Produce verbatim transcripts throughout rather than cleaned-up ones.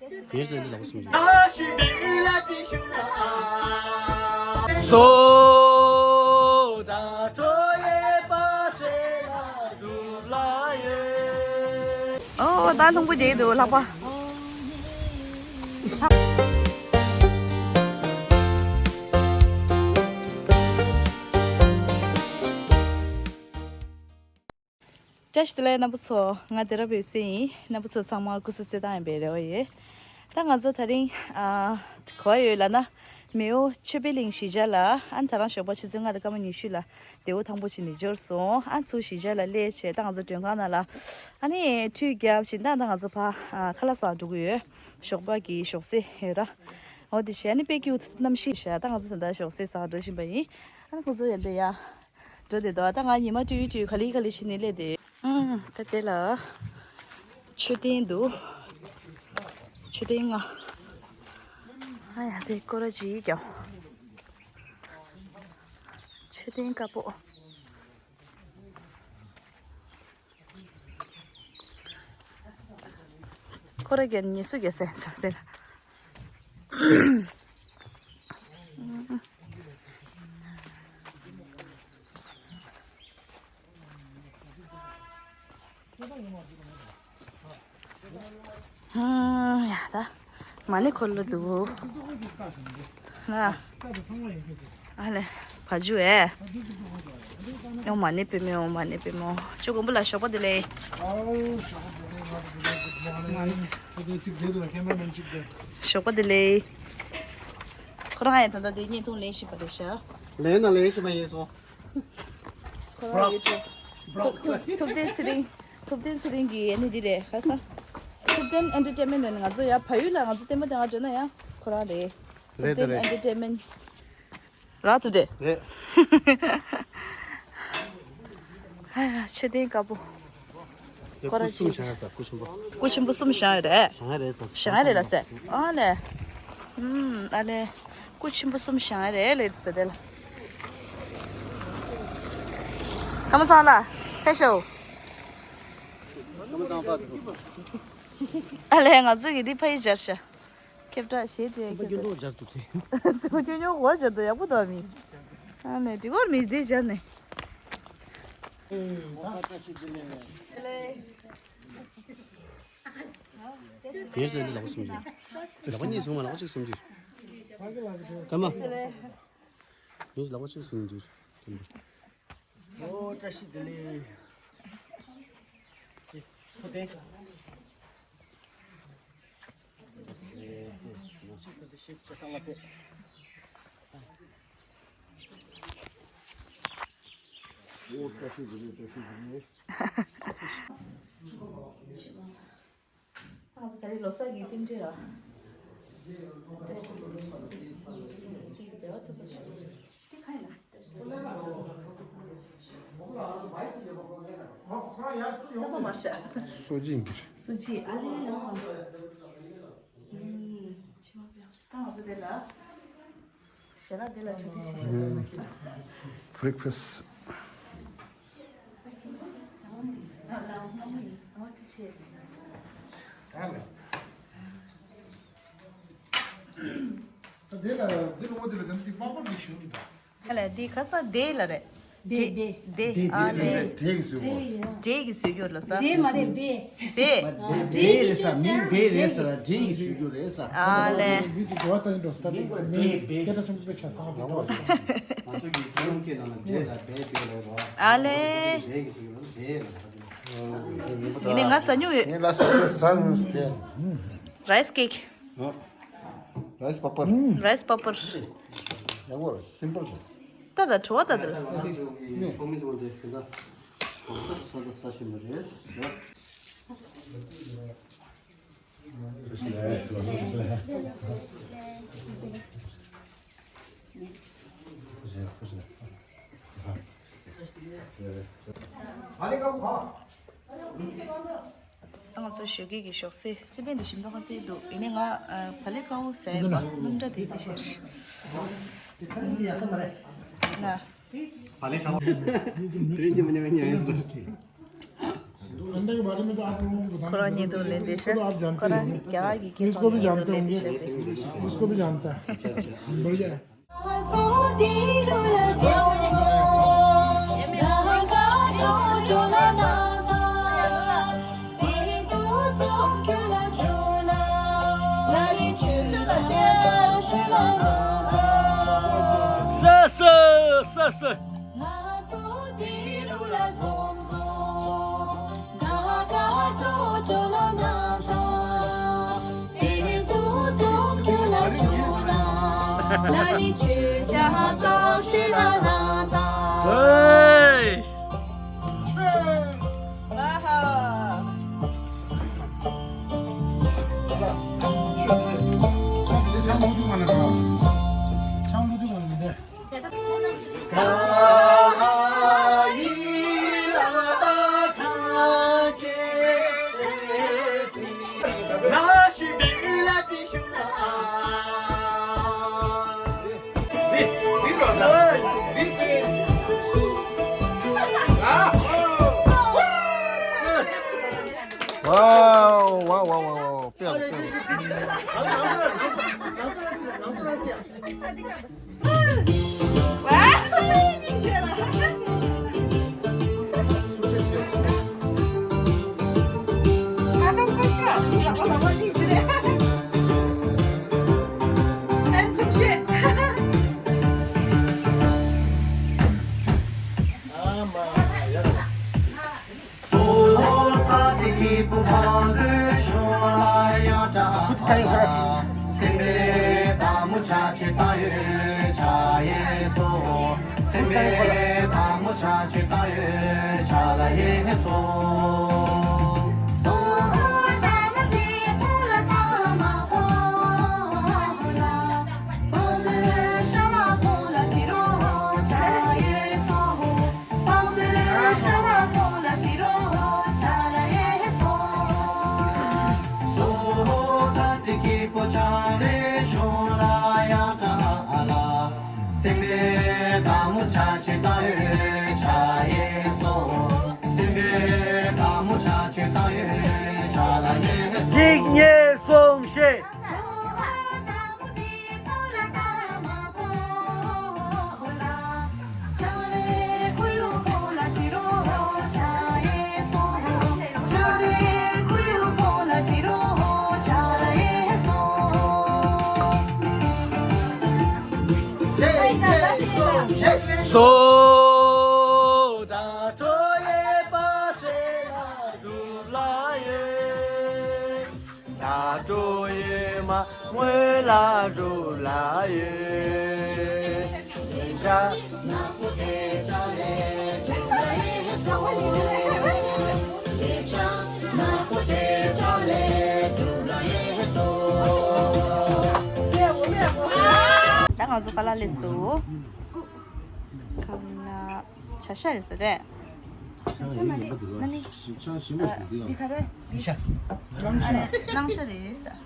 ངས་ཟེར་འདི་ལག་པ་སུམ་ཅུ། སོ་དང་ཁྲོ་ཡེ་པ་སེ་ལ་གྲུབ་ལ་ཡོད། ཨོ་ད་ལྷུང་པོ་རྒྱག་གི་འདུག་ལག་པ། བཀྲ་ཤིས་བདེ་ལེགས་རྣམ་པ་ཚོ། ང་སྡེ་ར་བོད་སེ་ཡིན། རྣམ་པ་ཚོ་ཚང་མ་སྐུ་གཟུགས་གསལ་ཐང་ཡིན་པའི་རེ་བ་ཡོད། ད་ང་ཚོ་དེ་རིང་ཨ་ག་པར་ཡོད་ལབ་ན། མེའོ་ཆོས་འཕེལ་གླིང་གཞིས་ཆགས་ལ། ཨ་ནི་ད་རང་ཞོགས་པ་ཆུ་ཚོད་ལྔ་དང་སྐར་མ་ཉི་ཤུ་ལ་བདེ་པོ་ཐང་པོ་བྱས་ནས་འབྱོར་སོང་། ཨ་ཚུར་གཞིས་ཆགས་ལ་སླེབས་བྱས། ད་ང་ཚོ་མགྲོན་ཁང་ནང་ལ་ཨ་ནི་ཁྲུས་བརྒྱབ་བྱས། ད་ད་ང་ཚོ་ཕར་ཨ་ཁ་ལག་ཟ་འགྲོ་གི་ཡོད། ཞོགས་པ་གི་ཞོགས་ཟས་ཡོད་ར། འོ་དེ་བྱས་ཨ་ནི་དཔེ་སྐྱིད་པོ་གནམ་གཤིས་ཤག་ད་ང་ཚོ་ད་ལྟ་ཞོགས་ཟས་ཟ་འགྲོ་བཞིན་པ་ཡིན། ཨ་ནི་ཁོ་ཚོ་ཡང་དེ་ཡ། འགྲོ་བསྡད་འདུག་ད་ང་ཉི་མ་སྤྲོ་སྤྲོ་ག་ལེ་ག་ལེ་བྱས་ནས་སླེབས་བསྡད། ཨང་། ད་དེ་ལ་མཆོད་རྟེན་འདུག་མཆོད་རྟེན་ལྔ། ཨ་ཡ་དེ་སྐོར་ར་ཅིག་ཀྱང་། མཆོད་རྟེན་དཀར་པོ། སྐོར་ར་རྒྱག་ཉེས་སུ་རྒྱག་སེ་ཟ་དེ་ལ། ཡ་ད་མ་ཎི་འཁོར་ལོ་འདུག་ལ། ཨ་ལེ། བ་ཇུ་ཨེ། ཨོཾ་མ་ཎི་པདྨེ། ཨོཾ་མ་ཎི་པདྨེ། ཅོ་མགོན་པོ་ལགས་ཞོགས་པ་བདེ་ལེགས། ཞོགས་པ་བདེ་ལེགས། ཁོ་རང་ཡང་ད་ལྟ་དེ་བརྙན་ཐུང་ལེན་བཞིན་པ་རེད་ཤག་ལེན་ན་ལེན་བཞིན་པ་ཡིན་སོང་། ཁོ་རང་ཡུ་ཊུབ། ཐུབ་བསྟན་ཚེ་རིང་། ཐུབ་བསྟན་ཚེ་རིང་གི་ཨ་ནི་འདི་རེད། ཁ་སང་། ཐུབ་བསྟན་ཨེན་ཊར་ཊེན་མེན་ཊ་ནས་ང་ཚོ་ཡ་བལ་ཡུལ་ལ་ང་ཚོ་ལྟད་མོ་བལྟ་ག་འགྲོ་ན་ཡ་ཁོ་རང་རེད། རེད་ད་རེད། ཨེན་ཊར་ཊེན་མེན་ཊ། ར་ཐུབ་བསྟན། རེད། ཧ་ཡ་མཆོད་རྟེན་དཀར་པོ། ཁོ་ར་སྐུ་གསུམ་ཅིག་བཞེངས་ཡོད་ས། སྐུ་ཆེན་པོ། སྐུ་ཆེན་པོ་གསུམ་བཞེངས་ཡོད་རེད། བཞེངས་ཡོད་རེད་ས། བཞེངས་ཡོད་རེད་ལ་ཟེར། ཨ་ལེ། ཨུམ། ཨ་ལེ། སྐུ་ཆེན་པོ་གསུམ་བཞེངས་ཡོད་རེད་ལེ་ཟེར་དེ་ལ། ཁམས་བཟང་ལགས་ཕེབས་ཤོག་ཨ་ལེ་ང་ཚོ་གི་འདི་ཕ་ཡི་སྦྱར་ཤག་ཁྱབ་བསྒྲགས་བྱེད་དེ། སེམས་པ་སྐྱོ་མདོག་སྦྱར་འདུག་དེ། སེམས་པ་སྐྱོ་མདོག་འོ་སྦྱར་འདུག་ཡག་པོ་འདུག་མི། ཨ་ནི་འགྲིག་གོ་མི་དེ་སྦྱར་ནས། ངས་ཟེར་འདི་ལག་པ་སུམ་ཅུ། ལག་པ་གཉིས་བྱུང་མ་ལག་པ་གཅིག་སུམ་ཅུ། སྐར་མ། ངས་ལག་པ་གཅིག་སུམ་ཅུ། ཨོ་བཀྲ་ཤིས་བདེ་ལེགས། ཁོ་དེ། ཨོ་བཀྲ་ཤིས་བདེ་ལེགས། བཀྲ་ཤིས་བདེ་ལེགས། ང་ཚོ་ད་རེས་ལོ་གསར་གྱི་རྟེན་འབྲེལ་ལ། སོ་ཇི་ཡིན་གྱི་རེད། སོ་ཇི་ཨ་ལེ་ཡ། ཕྱི་མ་ཕྱི་མ་ད་ང་ཚོ་དེ་ལ། ཞལ་ལག་དེ་ལ་ཆ་དེ་ཞིག་ཞལ་ལག་ལ། Breakfast། ཨ་དེ་ཆེ། ད་ལ། ད་དེ་ལ་དེ་ལ་འོ་དེ་ལ་དམ་ཚིག་པགས་པ་འདི་ཞུ་གི་འདུག་ཨ་ལ་དེ་ཁ་ས་དེ་ལ་རེད། བེ་བེ། དེ་ཨ་ལེ། འབྲས་ཀྱི་བཟོས་པ། འབྲས་ཀྱི་བཟོས་ཀྱི་ཡོད་ལ་ས། འབྲས་མ་རེད་བེ། བེ། བེ་རེད་ས། མིང་བེ་རེད་ས་ལ་འབྲས་ཀྱི་བཟོས་ཀྱི་རེད་ས། ཨ་ལེ། འདི་ཅིག་འགྲོ་བ་ལྟ་ཡིན་འགྲོ་ས་ད་དེ་མིང་བེ་བེ། སྐད་གྲགས་ཆེན་པོ་དཔེ་ཆ་ཚང་བ་དེ་འགྲོ་བ་ཞིག་ང་ཚོ་གི་ཁྱོད་རང་སྐད་ནང་ལ་འབྲས་ལ་བེ་བེ་རེད་བ། ཨ་ལེ། འབྲས་ཀྱི་བཟོས་ཀྱི་རེད་བེ་ལ། ཡིན་ནའི་ང་ཟ་མྱོང་ཡོད། ངས་ལ་སོགས་པའི་ས་ངོས་སུ་བལྟས། རའི་སི་ཀེག་རའི་སི་པ་པར། རའི་སི་པ་པར། ཡག་པོ་རེད། སིམ་པལ་རེད། ད་ད་བྲོ་བ་ད་ད་ལ་སི། ཚོགས་མི་ཚོ་འདི་ད་ས་ད་ས་ད་ས་ཞིམ་པ་རེད། ང་ཚོ་ཞོགས་ཀས་ཀྱི་ཞོགས་ཟས་སི་པན་དུ་ཞིམ་མདོག་ཁ་ཟས་འདུག་ཡིན་ནའི་ང་བ་ལི་ཀའོ་ཟས་ཡིན་པ་སྣུམ་འདྲ་དེ་དེ་ཤར། ན། བ་ལི་ཀའོ། དེ་ཉི་མ་ཉི་མ་ཉལ་སོང་། अंडे के बारे में तो आप लोगों को बताना ཁོ་རང་ཉིད་དུ་ལེན་ཏེ་ཤ། ཁོ་རང་རྒྱ་གར་གྱི་སྐད་ཐོག་ནས་ཉིད་དུ་ལེན་ཏེ་ཤ། इसको भी जानता है, इसको भी जानता है। बढ़िया है। ས་ས་ས་ས། Wow, wow, wow, wow, wow. གཅིག་གཉིས་གསུམ་བཞི། ད་ང་ཚོ་ཁ་ལག་ལས་སུ། ཁ་ལག་བྱ་ཤ་རེད་ཟེར་རེད། ན་ནི། འདི་ག་རེ། གླང་ཤ་རེད་ཟེར།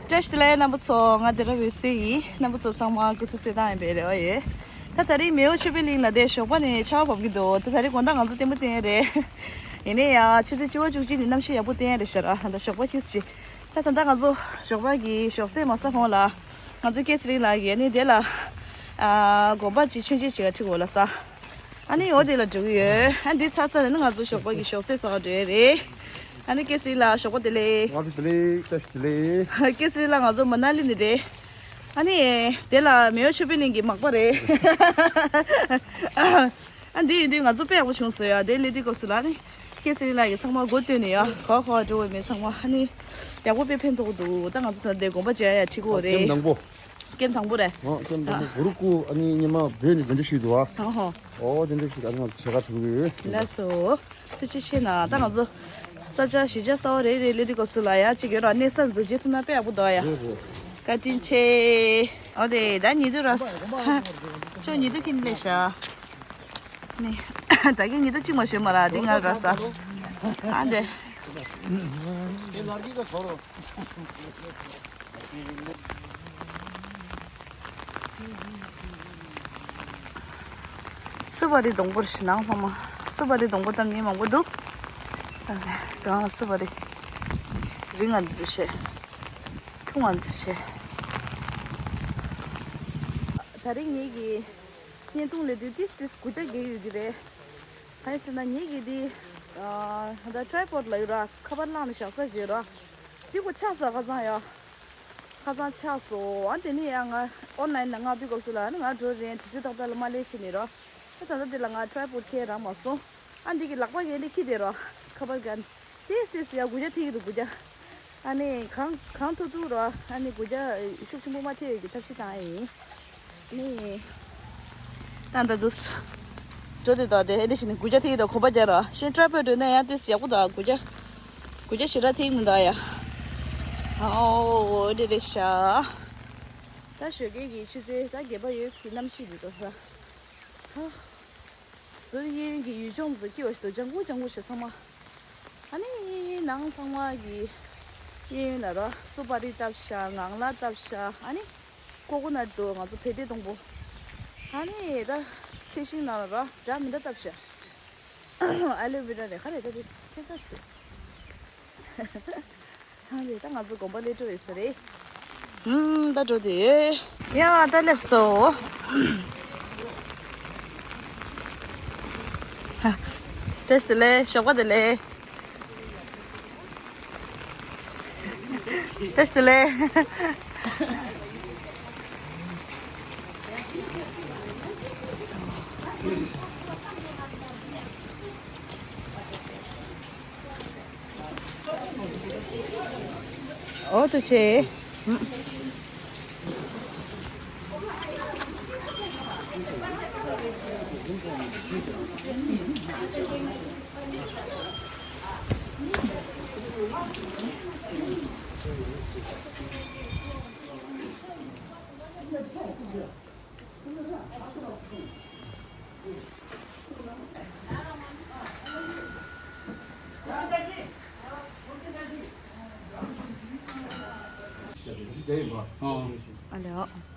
བཀྲ་ཤིས་བདེ་ལེགས་རྣམ་པ་ཚོ། ང་དེ་ར་འོད་ཟེར་ཡིན། རྣམ་པ་ཚོ་ཚང་མ་སྐུ་གཟུགས་གསལ་ཐང་ཡིན་པའི་རེ་བ་ཡོད། ད་ད་རིང་མེའོ་ཆོས་འཕེལ་གླིང་ལ་དེ་ཞོགས་པ་ནས་ཆར་པ་བབས་ཀྱི་འདུག་ད་ད་རིང་དགོང་དག་ང་ཚོ་ལྟད་མོ་བལྟས་རེད། ཡིན་ནའི་ཡང་ཆུ་ཚོད་བཅུ་པ་བཅུ་གཅིག་ནས་གནམ་གཤིས་ཡག་པོ་བསྟན་རེད་ཤག་ད་ཞོགས་པ་ཁྱི་སི་ཅི། ད་ད་ལྟ་ང་ཚོ་ཞོགས་པ་གི་ཞོགས་ཟས་མ་ཟ་གོང་ལ། ང་ཚོ་སྐལ་ཚེ་རིང་ལགས་ཀྱིས་ནི་དེ་ལ། ཨ། དགོན་པ་ཅིག་མཆོད་མཇལ་བྱེད་ག་ཁྲིད་དགོས་ལ་ས། ཨ་ནི་འོ་དེ་ལ་འགྲོ་གི་ཡོད། ཨ་འདི་ཚར་ཚར་ནས་ང་ཚོ་ཞོགས་པ་གི་ཞོགས་ཟས་ཟ་ག་འགྲོ་ཡ་རེད། ཨ་ནི་སྐལ་ཚེ་རིང་ལགས་ཞོགས་པ་བདེ་ལེགས། ང་ཚོ་བདེ་ལེགས། བཀྲ་ཤིས་བདེ་ལེགས། སྐལ་ཚེ་རིང་ལགས་ང་ཚོ་མ་ན་ལི་ནས་རེད། ཨ་ནི་དེ་ལ་མེའོ་ཆོས་འཕེལ་གླིང་གི་མག་པ་རེད། ཨ་འདི་ཡིན་དུས་ང་ཚོ་དཔེ་ཡག་པོ་བྱུང་སོང་ཡ། དེ་སླེབས་དུས་སྐབས་སུ་ལ་ནི་སྐལ་ཚེ་རིང་ལགས་ཀྱིས་ཚང་མ་སྒོ་བཏོན་ནས་ཡ་ག་ག་འགྲོ་བའི་མི་ཚང་མ་ཨ་ནི་ཡག་པོ་དཔེ་ཕན་ཐོགས་འདུག་ད་ང་ཚོ་ད་ལྟ་དགོན་པ་མཇལ་ཡ་ཁྲིད་དགོས་རེད། ཀེམ་དང་པོ། ཀེམ་དང་པོ་རེད། ཨོ་ཀེམ་དང་པོ་གུ་རུ་ཀུ་ཨ་ནི་ཉི་མ་བོད་ནས་འདོན་འདྲ་ཞུས་འདུག་ཨ། ཨོ་ཧོ། ཨོ་དེ་འདྲ་ཞིག་ཨ་ནི་ང་ཚོ་བྱེད་ག་ཐུག་ཡོད། ལགས་སོ། ཐུགས་རྗེ་ཆེ་གནང་། ད་ང་ཚོ་ས་ཆ་གཞིས་ཆགས་གསར་པ་རེ་རེ་སླེབས་དུས་སྐབས་སུ་ལ་ཡ་གཅིག་ཡོད་ར་གནས་ས་འཛུལ་བྱེད་ཐུབ་ན་དཔེ་ཡག་པོ་འདུག་ཡ། རེད་རེད། བཀའ་དྲིན་ཆེ། ཨོ་དེ་ད་ཉི་དུ་ར་ས། ཅོ་ཉི་དུ་ཁྱིམ་སླེབས་ཤག་ནི། ད་གིན་ཉི་དུ་གཅིག་མ་ཞོན་མ་ར་འདི་ང་ར་ས། ཨ་འདི། སུ་བ་རི་སྡོང་པོར་ཞིག་ནང་ཚང་མ། སུ་བ་རི་སྡོང་པོ་ད་མི་མང་པོ་འདུག་གང་ལ་སུ་བ་རེད། རི་ང་འཛུལ་བྱས། ཐུང་ང་འཛུལ་བྱས། ད་རིང་ངེད་ཀྱི་བརྙན་ཐུང་ལས་དུས་ཏིས་ཏིས་དགུ་རྒྱ་བརྒལ་ཡོད་ཀྱི་རེད། གང་ཡིན་ཟེར་ན་ངེད་ཀྱི་འདི་ད་ཊྲའི་པོཌ་ལ་ཡོད་ར། ཁ་པར་བླངས་ནས་བཞག་ས་བྱེད་ར། འདི་གོ་ཆག་སོང་ཁ་སང་ཡ། ཁ་སང་ཆག་སོང་། ཨ་དེ་ནས་ཡང་ང་ཨོན་ལན་ལ་མངགས་དུས་སྐབས་སུ་ལ་ཨ་ནི་ང་འགྲོ་རན། དུས་ཚོད་ཏག་ཏག་ལ་མ་སླེབས་བྱས་ནས་རོ། ཨ་ད་ལྟ་འདི་ལ་ང་ཊྲའི་པོཌ་ཁྱེར་རག་མ་སོང་། ཨ་འདི་གི་ལག་པ་གི་ཨ་ནི་འཁྱེར་བསྡད་རོ། ཁ་པར་གན་ཏིས་ཏིས་ཡ་དགུ་རྒྱ་ཐེག་གི་འདུག་དགུ་རྒྱ། ཨ་ནི་གང་གང་ཐུབ་ཐུབ་རོ། ཨ་ནི་དགུ་རྒྱ་ཤུགས་ཆེན་པོ་མ་ཐེག་ཡོད་ཀྱི་ཐབས་ཤེས་བཏང་ཡ་ཡིན། ནི། ད་ད་དུས། འགྲོ་དེ་དོ་དེ་ཨེ་འདྲ་ཞིག་ནི་དགུ་རྒྱ་ཐིག་དོ་གོམ་པ་རྒྱག་རོགས། ཤིན་ཊྲའི་པོཌ་འགྲོ་ན་ཡང་ཏིས་ཡག་པོ་དོ་དགུ་རྒྱ། དགུ་རྒྱ་ཞེ་དྲག་ཐིག་མི་འདུག་ཡ། ཨོ་འདི་རེད་ཤག་ད་ཞོགས་ཀས་ཀྱི་ཆུ་ཚོད་ད་བརྒྱད་པ་ཡོལ་གྱི་གནམ་གཤིས་འདི་དོ་ཧ། ཧ། ཟུར་གཡས་གཡོན་གྱི་ཡུལ་ལྗོངས་སུ་སྐྱིད་པ་ཞིག་འདུག་ལྗང་གུ་ལྗང་གུ་ཞིག་ཚང་མ། ཨ་ནི་ནང་ཚང་མ་གི་གཡས་གཡོན་ལ་རོ་སུ་པ་རི་བཏབ་ཤག་ངང་ལག་བཏབ་ཤག་ཨ་ནི་ཀོ་ཀོ་ནཊ་འདུག་ང་ཚོ་བལ་འདེད་སྡོང་པོ། ཨ་ནི་ད་ཚལ་ཤིང་ནང་ལ་རོ་འདྲ་མི་འདྲ་བཏབ་ཤག་ཨ་ལོ་ཝེ་ར་རེད། ག་རེ་ད་དེ་ཁྱད་མཚར་ཞིག་འདུག་ཨ་ནི་ད་ང་ཚོ་དགོན་པ་སླེབས་འགྲོ་ཡོད་ས་རེད། ཨུམ། ད་འགྲོ་དེ། ཡ་ད་སླེབས་སོ། བཀྲ་ཤིས་བདེ་ལེགས། ཞོགས་པ་བདེ་ལེགས། བཀྲ་ཤིས་བདེ་ལེགས། ཨོ་ཐུགས་རྗེ་ཆེ། ཨ་ལེ།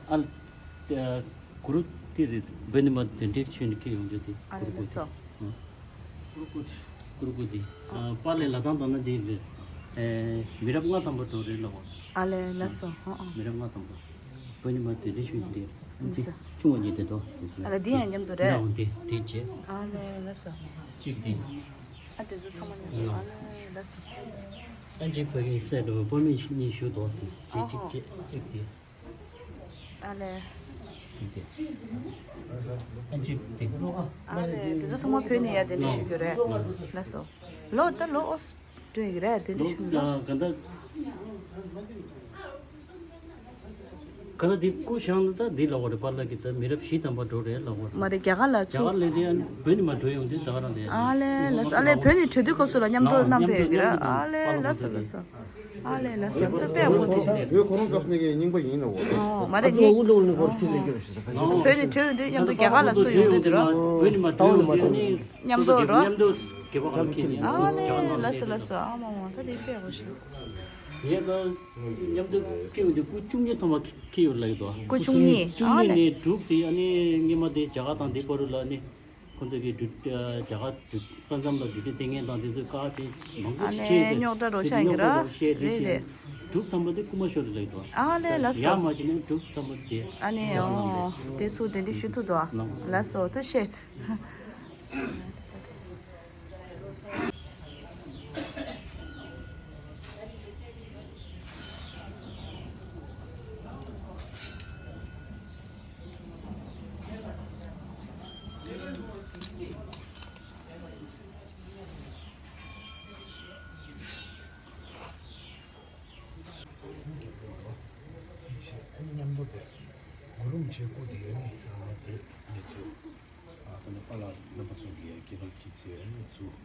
ཨ་ལེ། གུ་རུ་ཏི་རེད། བོད་ནས་མ་གདན་འདྲེན་ཞུས་ནས་ཁྱེར་ཡོང་རྒྱུ་དེ། ཨ་ལེ། གུ་རུ་ལགས་སོ། ཨ། གུ་རུ་ཀུ་ཏི། གུ་རུ་ཀུ་ཏི། ཨ། པཱ་ལགས་ལ་དྭགས་དང་ན་འདི་རེད། ཨེ། མི་རབས་ལྔ་ཐམ་པ་འགྲོ་རེད་ལབ་པ། ཨ་ལེ་ལགས་སོ། ཨ་ཨ། མི་རབས་ལྔ་ཐམ་པ། བོད་ནས་མ་གདན་འདྲེན་ཞུས་ནས་འདི། ཨ་འདི་ལགས་སོ། ཆུང་བ་ཉིད་དེ་དོ། ཨ་ལེ་འདི་ཡང་མཉམ་དུ་རེད། འདི་འདི་བྱས། ཨ་ལེ་ལགས་སོ། གཅིག་འདི། ཨ་དེ་ཚོ་ཚང་མ་མཉམ་དུ། ཨ་ལེ་ལགས་སོ། ཨ་འཇིགས་ཕ་གིའི་སྲས་འགྲོ་བའི་པོ་མི་གཉིས་ཞུ་དོ། དེ་གཅིག་གཅིག་གཅིག་གཅིག་དེ། ཨ་ལེ། དེ། ཨ་འཇིགས་དེ། ཨ་ལེ། དེ་ཚོ་ཚང་མ་བོད་ནས་ཡར་གདན་འདྲེན་ཞུ་རྒྱུ་རེད། ལགས་སོ། ལོ་ད་ལོ་ཨོ་སི་ཀྲི་ལི་ཡ་གི་རེད། གདན་འདྲེན་ཞུ་ལོ་ད་ག་འདྲ། ག་ལ་འདི་སྐུ་བཞེངས་ན་ད་འདི་ལབ་པ་རེད། པཱ་ལགས་ཀྱིས་ད་མི་རབས་བཞི་ཐམ་པ་འགྲོ་རེད་ལབ་པ་རེད། མ་རེད། རྒྱ་གར་ལ་རྒྱ་ཚུར། གར་ལ་དེ་ཡང་བོད་ནས་མར་འགྲོ་ཡོང་དུས་ད་ག་རང་རེད། ཨ་ལེ་ལགས་སོ། ཨ་ལེ། བོད་ནས་བྲོས་དུས་སྐབས་སུ་ལ་མཉམ་དུ་ནང་གནང་ཕེབས་ཡོད་ཀྱི་རེད། མཉམ་དུ་ཨ་ལེ་ལགས་སོ་ལགས་སོ། ཨ་ལེ་ལགས་སོ། ད་དཔེ་ཡག་པོ་དེ། བོད་ཁོ་རང་སྐབས་ནས་ཀྱི་རྙིང་པ་ཡིན་ནོ། ཨོ་མ་རེད། ཨ་ནི་ཨུ་ལུ་ནི་ཧོར་ཁྲིད་ལས་ཀྱི་རེད་ཟེར། བོད་ནས་བྲོས་ཡོང་དུས་མཉམ་དུ་རྒྱ་གར་ལ་ཚུར་ཡོང་དུས་དེ་རོ། བོད་ནས་མར་བྲོས་ཡོང་དུས་ནི་མཉམ་དུ་རོ། མཉམ་དུ་སྐྱེ་བ་ཨ་ཁྱེར་ནས་ལེ། ཚུར་རྒྱ་གར་ལ་ལགས་སོ་ལགས་སོ། ཨ་མ་མ་ད་དེ་དཔེ་ཡག་པོ་ཞིག་ངས་ད་མཉམ་དུ་སྐྱེ་ཡོང་དུས་སྐུ་བཅུ་གཉིས་ཐམ་པ་ཁྱེར་ཡོད་ལབ་ཀྱི་འདུག་སྐུ་བཅུ་གཉིས། བཅུ་གཉིས་ཨ་ལེ། ནས་དྲུག་དེ་ཨ་ནི་སྔོན་མ་དེ་རྒྱ་གར་དང་དེ་བར་དུ་ལ་ནི། ཁོ་ཚོ་གི་འགྲུལ། རྒྱ་གར་འགྲུལ། ས་མཚམས་ལ་འགྲུལ་བཞུད་དེ་ངན་དང་དེ་ཚོའི་བཀག་དེ་མང་པོ་ཨ་ནི་ཆེ་རེད། རྙོག་དྲ་རོ་ཤ་ཡིན་གྱི་ར། རྙོག་དྲ་རོ་ཤ་དེ་རེད་ཆེ། རེད། དྲུག་ཐམ་པ་དེ་རྐུ་མ་ཤོར་རེད་ལབ་འདུག་ཨ་ལེ་ལགས་སོ། ཡར་མ་ཕྱིན་ནས་དྲུག་ཐམ་པ་དེ། ཨ་ནི་ཨོ་དེ་ཚོ་དེ་འདྲ་ཞུ་ཐུབ་འདུག་ཨ། ལགས་སོ། ཐུགས་རྗེ་ཆེ། དེ་བྱས་ཨ་ནི་མཉམ་དུ་དེ་གུ་རུ་རིན་པོ་ཆེའི་སྐུ་དེ་ཨ་ནི་དེ་ནས་ཚུར་ད་ནི་པཱ་ལགས་རྣམ་པ་ཚོ་གིས་སྐེད་པ་འཁྱེར་བྱས་ཨ་ནི་ཚུར།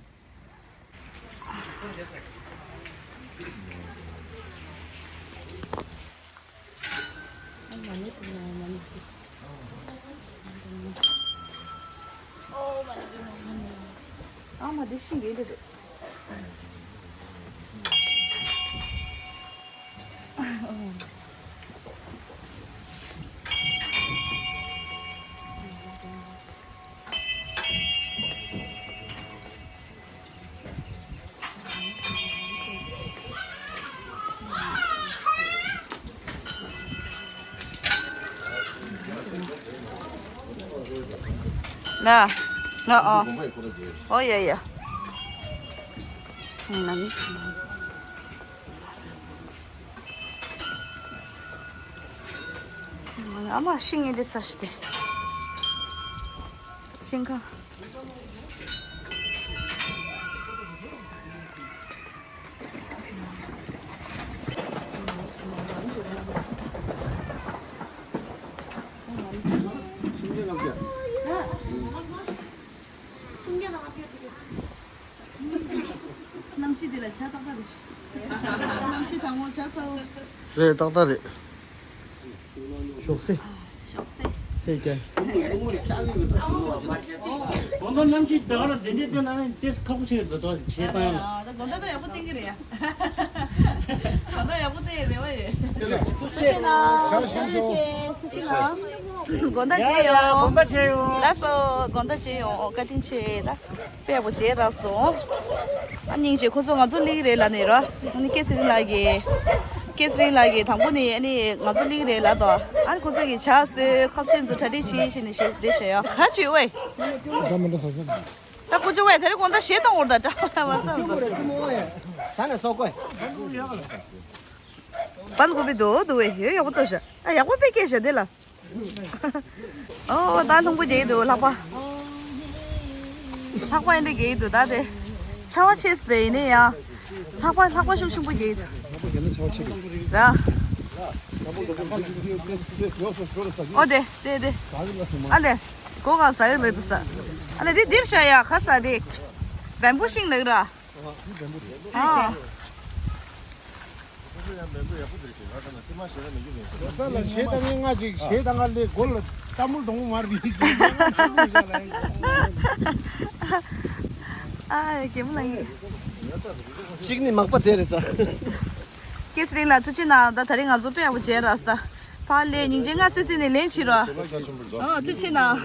ན། ན་ཨོ། ཨོ་ཡ་ཡ། ང་ནི། ཨ་མ་ཤིང་ངེ་འདི་ཚ་ཤི་ཏེ། ཤིང་ཁ། གནམ་གཤིས་དེ་ལ་ཇ་ཏག་ཏག་རེད། གནམ་གཤིས་གྲང་མོ་ཇ་ཚ་བོ། རེད་ཏག་ཏག་རེད། ཤོག་སེ། ཤོག་སེ། སེ་ཀྱ། དགོང་དག་གནམ་གཤིས་ད་ག་རང་དེ་འདྲའི་དེ་ན་ཏེས་ཁག་པོ་ཆེ་རེད་དོ་བྱས་བཏང་ཡ། ད་དགོང་དག་ད་ཡག་པོ་བསྟན་གི་རེད་ཡ། དགོང་དག་ཡག་པོ་བསྟན་ཡ་རེ་བ་ཡོད། ཐུགས་རྗེ་གནང་། ཐུགས་རྗེ་གནང་། དགོང་དག་མཇལ་ཡོང་། དགོང་དག་མཇལ་ཡོང་། ལགས་སོ་དགོང་དག་མཇལ་ཡོང་། བཀའ་དྲིན་ཆེ་ད། དཔེ་ཡག་པོ་མཇལ་རག་སོང་། ཨ་སྙིང་རྗེ། ཁོ་ཚོ་ང་ཚོ་སླེབས་རེད་ལབ་ནས་ར། ཨ་ནི་སྐལ་ཚེ་རིང་ལགས་ཀྱིས། སྐལ་ཚེ་རིང་ལགས་ཀྱིས་དང་པོ་ནས་ཨ་ནི་ང་ཚོ་སླེབས་རེད་ལབ་དོ། ཨ་ནི་ཁོ་ཚོ་གིས་ཇ་བཟོས། ཁ་ཟས་ཚོ་གྲ་སྒྲིག་བྱས་བྱས་ནས་བཞག་བསྡད་བཞག་ཡ། ག་ཅི་ཝེ། ད་ཀུ་ཅོ་ཝེ་དེ་རིང་དགོང་དག་གཞས་བཏང་འོར་ད་འདྲ་བ་མ་བསམ་སོང་། ད་ནས་སོ་ཀོ། བན་གོ་བི་དོ་དོ་ཝེ་ཡོད་ཡག་པོ་ཏོ་ཤ། ཨ་ཡག་པོ་དཔེ་སྐད་ཤ་དེ་ལ། ཨོ་ད་ལྷུང་པོ་རྒྱག་གི་འདུག་ལྷག་པ། ལྷག་པ་ཨེ་འདྲ་རྒྱག་གི་འདུག་ད་དེ། ཆར་པ་ཆེ་སུ་དེ་ཡིན་ནའི་ཡང་། ལྷག་པ་ལྷག་པ་ཤུགས་ཆེན་པོ་རྒྱག་གི་འདུག་ར། ཨོ་དེ་དེ་དེ། ཨ་ལེ། སྒོ་གང་ཟ་གི་རེད་འདུག་ས། ཨ་ལེ་དེ་འདིར་བཞག་ཡ་ག་ས་དེ། བེམ་བུ་ཤིང་ལགས་ར། ཨ། ས་ལ་གཞས་བཏང་ངས་ང་ཅིག་གཞས་བཏང་ག་ལས་སྒོ་ལ་ཏ་མུལ་གདོང་མར་རིག་ཅིག་ང་ཅིག་ལུས་བཞག་ལ། ཨ་ཡ་གད་མོ་ལངས་ཡིན། གཅིག་ནི་མག་པ་དེ་རེད་ས། སྐལ་ཚེ་རིང་ལགས་ཐུགས་རྗེ་གནང་། ད་ད་རིང་ང་ཚོ་དཔེ་ཡག་པོ་མཇལ་རག་སོང་། ད་ཕར་ལས་སྙིང་རྗེ་ང་སི་སི་ནས་ལན་བྱེད་རོགས། ཨོ་ཐུགས་རྗེ་གནང་།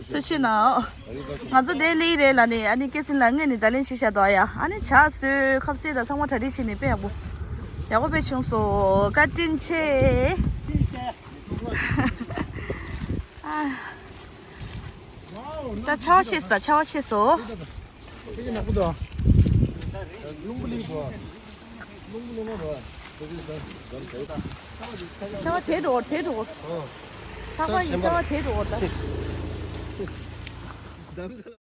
ཐུགས་རྗེ་གནང་། ང་ཚོ་དེ་སླེབས་རེད་ལབ་ནས་ཨ་ནི་སྐལ་ཚེ་རིང་ལགས་སྔོན་ནས་ད་ལན་བྱས་བཞག་འདུག་ཡ། ཨ་ནི་ཇ་བཟོས། ཁ་ཟས་དང་ཚང་མ་གྲ་སྒྲིག་བྱས་ནས་དཔེ་ཡག་པོ། ཡག་པོ་དཔེ་བྱུང་སོང་། བཀའ་དྲིན་ཆེ། ཨ། ད་ཆར་པ་ཆེ་སོང་། ད་ཆར་པ་ཆེ་སོང་། ཆར་པ་དེད་འགྲོ། དེད་འགྲོ། ལྷག་པ་ཡི་ཆར་པ་དེད་འགྲོ་ད།